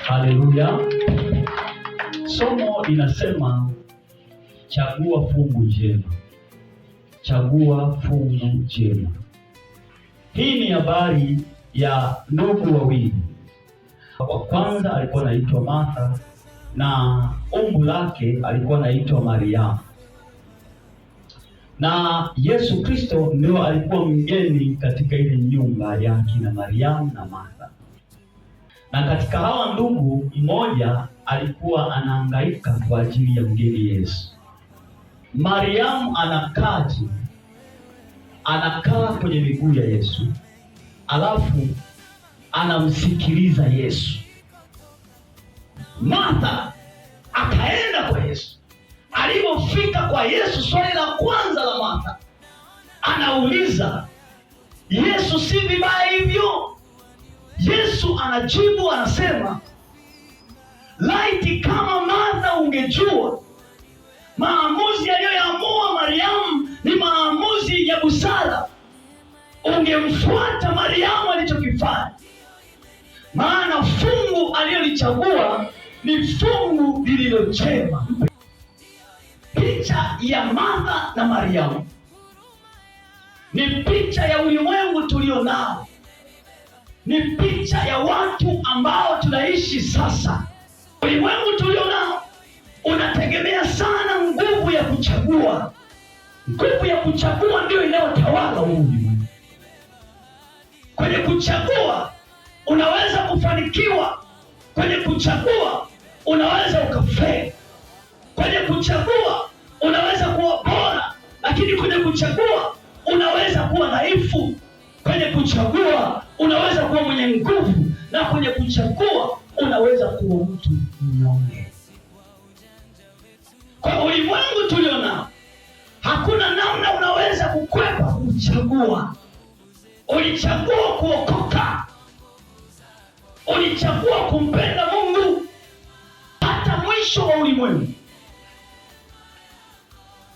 Haleluya. Somo linasema chagua fungu jema. Chagua fungu jema. Hii ni habari ya ndugu wawili. Wa kwanza alikuwa anaitwa Martha na umbu lake alikuwa anaitwa Mariamu. Na Yesu Kristo ndio alikuwa mgeni katika ile nyumba ya kina Mariamu na Martha. Na katika hawa ndugu mmoja alikuwa anahangaika kwa ajili ya mgeni Yesu. Mariamu anakaa chini, anakaa kwenye miguu ya Yesu, alafu anamsikiliza Yesu. Martha akaenda kwa Yesu. Alipofika kwa Yesu, swali la kwanza la Martha anauliza, Yesu, si vibaya hivyo? Yesu anajibu anasema, laiti kama Martha ungejua maamuzi aliyoyaamua Mariamu ni maamuzi ya busara, ungemfuata Mariamu alichokifanya, maana fungu alilolichagua ni fungu lililo jema. Picha ya Martha na Mariamu ni picha ya ulimwengu tulio nao, ni picha ya watu ambao tunaishi sasa. Ulimwengu tulio nao unategemea sana nguvu ya kuchagua. Nguvu ya kuchagua ndiyo inayotawala huu ulimwengu. Kwenye kuchagua unaweza kufanikiwa, kwenye kuchagua unaweza ukafeli, kwenye kuchagua unaweza kuwa bora, lakini kwenye kuchagua unaweza kuwa dhaifu. Kwenye kuchagua unaweza kuwa mwenye nguvu, na kwenye kuchagua unaweza kuwa mtu mnyonge. Kwa ulimwengu tulio nao, hakuna namna unaweza kukwepa kuchagua. Ulichagua kuokoka, ulichagua kumpenda Mungu hata mwisho wa ulimwengu.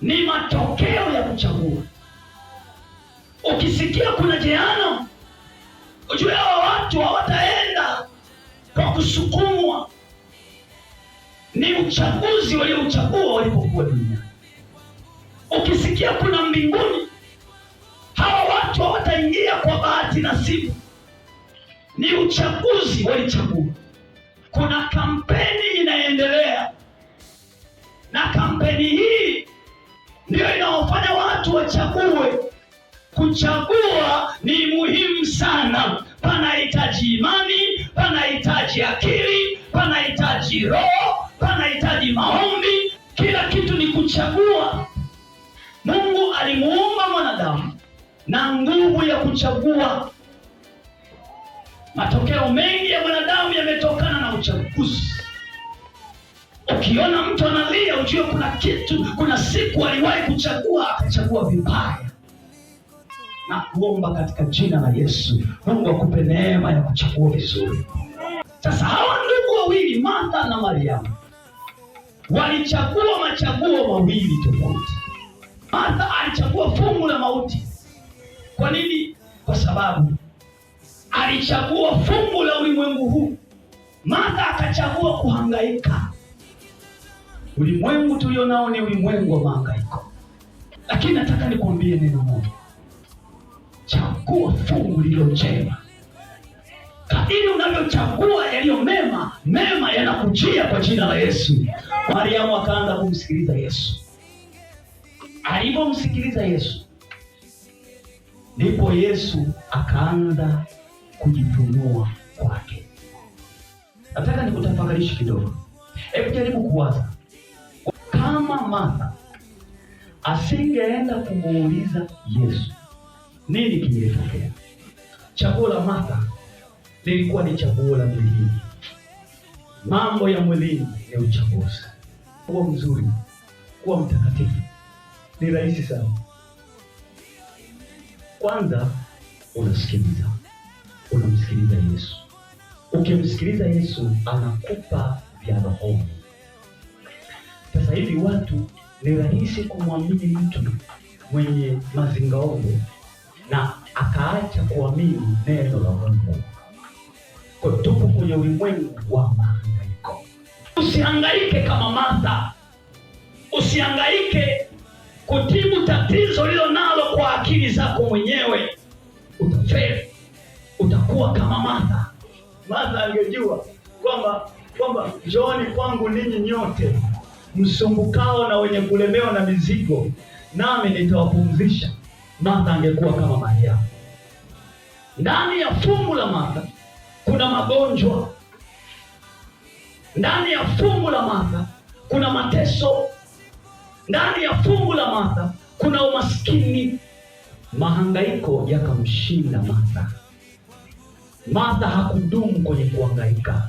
Ni matokeo ya kuchagua. Ukisikia kuna jehanamu, ujue hawa watu hawataenda kwa kusukumwa. Ni uchaguzi waliouchagua walipokuwa duniani. Ukisikia kuna mbinguni, hawa watu hawataingia kwa bahati nasibu. Ni uchaguzi walichagua. Kuna kampeni inaendelea, na kampeni hii ndiyo inaofanya watu wachague. Kuchagua ni muhimu sana. Panahitaji imani, panahitaji akili, panahitaji roho, panahitaji maombi. Kila kitu ni kuchagua. Mungu alimuumba mwanadamu na nguvu ya kuchagua. Matokeo mengi ya mwanadamu yametokana na uchaguzi. Ukiona mtu analia, ujue kuna kitu, kuna siku aliwahi kuchagua, akachagua vibaya. Na kuomba katika jina la Yesu, Mungu akupe neema ya kuchagua vizuri. Sasa hawa ndugu wawili, Martha na Mariamu, walichagua machaguo mawili tofauti. Martha alichagua fungu la mauti. Kwa nini? Kwa sababu alichagua fungu la ulimwengu huu. Martha akachagua kuhangaika. Ulimwengu tulionao ni ulimwengu wa mahangaiko, lakini nataka nikuambie neno moja: chagua fungu lililo jema. Kadiri unavyochagua yaliyo mema, mema yanakujia kwa jina la Yesu. Mariamu akaanza kumsikiliza Yesu. Alipomsikiliza Yesu, ndipo Yesu akaanza kujifunua kwake. Nataka nikutafakarishe kidogo. Hebu jaribu kuwaza kama Martha asingeenda kumuuliza Yesu, nini kingetokea? Chaguo la Martha lilikuwa ni chaguo la mwilini. Mambo ya mwilini ni uchaguzi. Kuwa mzuri, kuwa mtakatifu ni rahisi sana. Kwanza unasikiliza, unamsikiliza Yesu. Ukimsikiliza Yesu anakupa vya rohoni. Sasa hivi watu ni rahisi kumwamini mtu mwenye mazingaombwe na akaacha kuamini neno la Mungu. Kwa tupo kwenye ulimwengu wa mahangaiko. Usihangaike kama Martha, usihangaike kutibu tatizo lilo nalo kwa akili zako mwenyewe, utafeli, utakuwa kama Martha. Martha angejua kwamba njooni kwangu ninyi nyote msumbukao na wenye kulemewa na mizigo, nami nitawapumzisha. Martha angekuwa kama Maria. Ndani ya fungu la Martha kuna magonjwa, ndani ya fungu la Martha kuna mateso, ndani ya fungu la Martha kuna umaskini. Mahangaiko yakamshinda Martha. Martha hakudumu kwenye kuhangaika.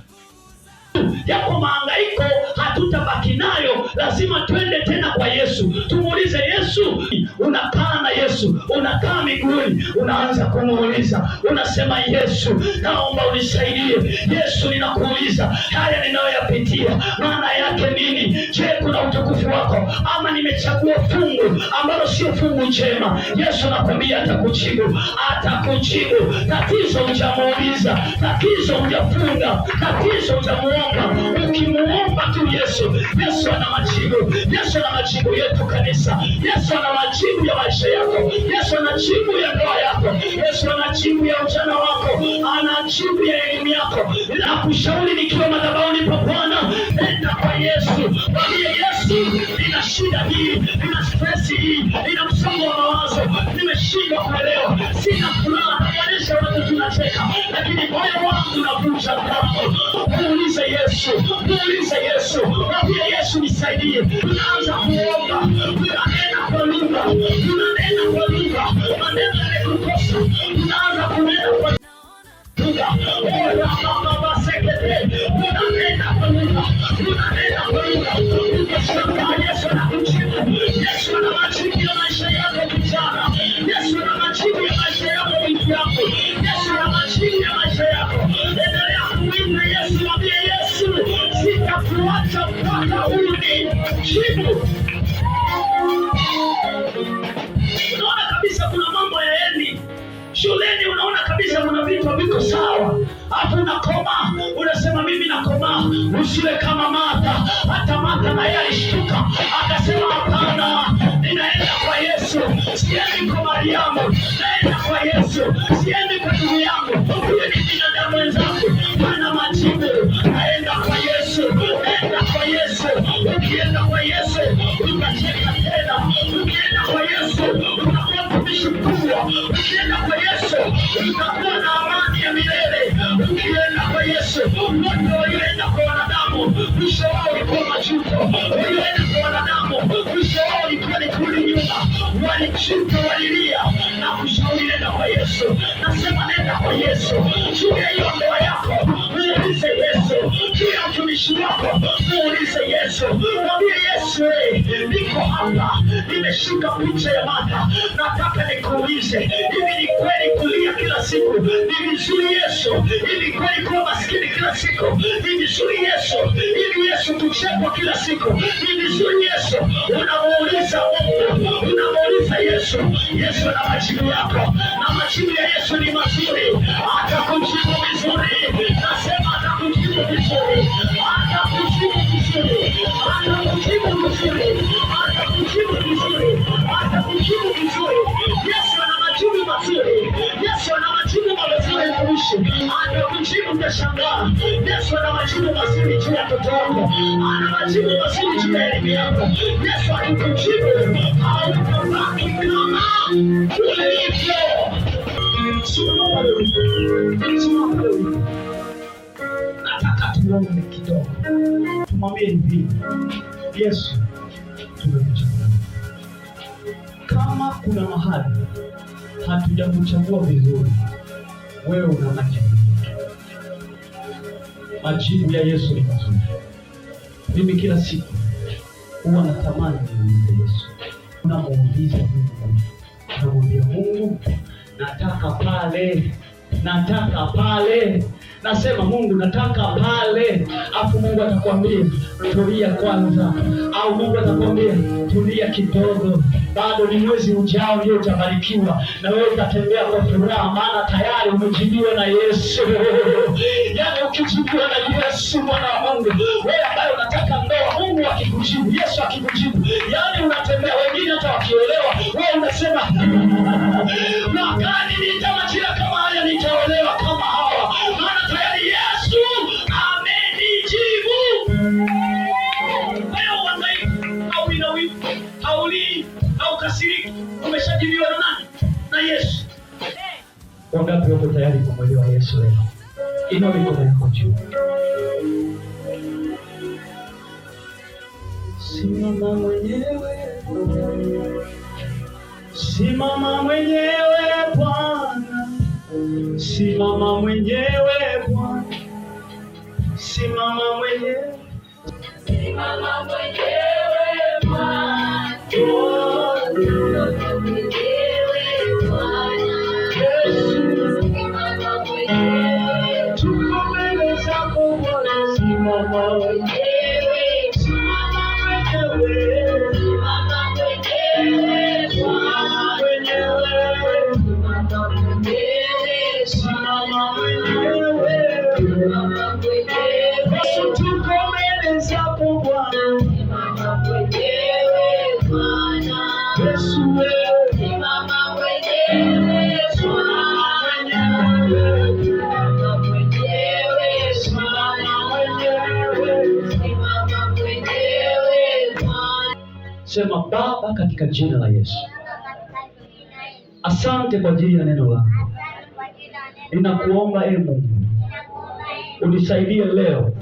Yako mahangaiko hatutabaki nayo, lazima twende tena kwa Yesu, tumuulize Yesu. Unakaa na Yesu, unakaa miguuni, unaanza kumuuliza, unasema Yesu, naomba unisaidie. Yesu, ninakuuliza haya ninayoyapitia maana yake nini? Je, kuna utukufu wako ama nimechagua fungu ambalo sio fungu njema? Yesu nakwambia atakujibu, atakujibu. Tatizo hujamuuliza, tatizo hujafunga, tatizo hujamuomba. Ukimuomba tu Yesu, Yesu ana majibu. Yesu ana majibu yetu kanisa. Yesu ana majibu ya maisha yako. Yesu ana jibu ya ndoa yako. Yesu ana jibu ya ujana wako, ana jibu ya elimu yako. Nakushauri nikiwa madhabahuni pa Bwana, nenda kwa Yesu, mwambie Yesu, nina shida hii, nina stress hii, nina msongo wa mawazo, nimeshindwa kuelewa, sina furaha. Naonyesha watu tunacheka, lakini moyo wangu unavuja damu. Muulize Yesu, muulize Yesu, mwambie Yesu nisaidie. Tunaanza kuomba, tunanena kwa lugha, tunanena kwa lugha, maneno yamekukosa, tunaanza kunena kwa lugha. Unanena kwa lugha, unanena kwa lugha, utashangaa Yesu anakujibu. Yesu ana majibu ya maisha yako kijana. Yesu ana majibu ya maisha yako binti yako. Yesu ana majibu ya maisha yako. Endelea kuimba Yesu, mwambie Yesu, sitakuacha mpaka unijibu. Unaona kabisa kuna mambo hayaendi shuleni, unaona kabisa kuna vitu haviko sawa, hapo unakoma, unasema mimi nakoma. Usiwe kama Martha. Hata Martha naye alishtuka akasema, hapana, ninaenda kwa Yesu, siendi kwa Mariamu, naenda kwa Yesu, siendi kwa ndugu yangu, huyu ni binadamu wenzangu, hana majibu. Naenda kwa Yesu, naenda kwa Yesu. Ukienda kwa Yesu utacheka tena, ukienda kwa Yesu utakuwa mtumishi mkubwa, ukienda kwa Yesu utakuwa na amani ya milele. Ukienda kwa Yesu, wote walioenda kwa wanadamu mwisho wao ulikuwa majuto, walioenda kwa wanadamu mwisho wao ulikuwa ni kurudi nyuma, walijuta, walilia. Na kushauri nenda kwa Yesu, nasema nenda kwa Yesu. Juu ya hiyo ndoa yako muulize Yesu, juu ya mtumishi wako muulize Yesu, mwambie Yesu, niko hapa, nimeshika picha ya Martha, nataka nikuulize, hivi ni kweli kulia kila siku ni vizuri Yesu? Hivi kweli kuwa maskini kila siku ni vizuri Yesu? Hivi Yesu kuchekwa kila siku ni vizuri Yesu? Unamuuliza Mungu, unamuuliza Yesu. Yesu ana majibu yako, na majibu ya Yesu ni mazuri, atakujibu vizuri. Nasema atakujibu vizuri, atakujibu vizuri, atakujibu vizuri, atakujibu vizuri, atakujibu vizuri. Yesu ana majibu mazuri, Yesu ana majibu mazuri mtumishi, atakujibu utashangaa. Yesu ana majibu mazuri juu ya mtoto wako, ana majibu mazuri juu ya elimu yako. Yesu akikujibu hautabaki kama ulivyo. Simama pale ulipo, simama pale ulipo. Nataka tuombe kidogo, tumwambie hivi Yesu, tumekuchagua. Kama kuna mahali hatujakuchagua vizuri, wewe una majibu. Majibu ya Yesu ni mazuri. Mimi kila siku huwa natamani nimuulize Yesu, unamuuliza Mungu, unamwambia Mungu, nataka pale, nataka pale, Nasema Mungu, nataka pale, afu Mungu atakwambia tulia kwanza, au Mungu atakwambia tulia kidogo, bado ni mwezi ujao ndio utabarikiwa na wewe utatembea kwa furaha, maana tayari umejibiwa na Yesu. Yaani ukijibiwa na Yesu mwana wa Mungu, wewe ambaye unataka ndoa, Mungu akikujibu, Yesu akikujibu, yaani unatembea, wengine hata wakiolewa, wewe unasema mwakani nita majira kama haya nitaolewa kama hawa, maana tayari Yesu amenijibu. Wewe uhangaiki, hauinawi, haulii, haukasiriki, umeshajibiwa na nani? Na Yesu. Wangapi wako tayari kumwelewa Yesu leo? Inua mikono yako juu. Simama mwenyewe, simama mwenyewe Bwana, simama mwenyewe Bwana, simama mwenyewe, Simama mwenyewe Bwana, simama mwenyewe Bwana, Yesu, simama mwenyewe, tuko mbele zako Bwana, simama mwenyewe, simama mwenyewe, simama mwenyewe simama Bwana, mwenyewe, simama mwenyewe, simama mwenyewe, simama mwenyewe, Yesu, tuko mbele zako Bwana, simama mwenyewe Bwana, Yesu wewe simama mwenyewe Bwana, simama mwenyewe simama Bwana. mwenyewe. Simama mwenyewe Bwana. Sema Baba, katika jina la Yesu, asante kwa ajili ya neno lako. Ninakuomba e Mungu, unisaidie leo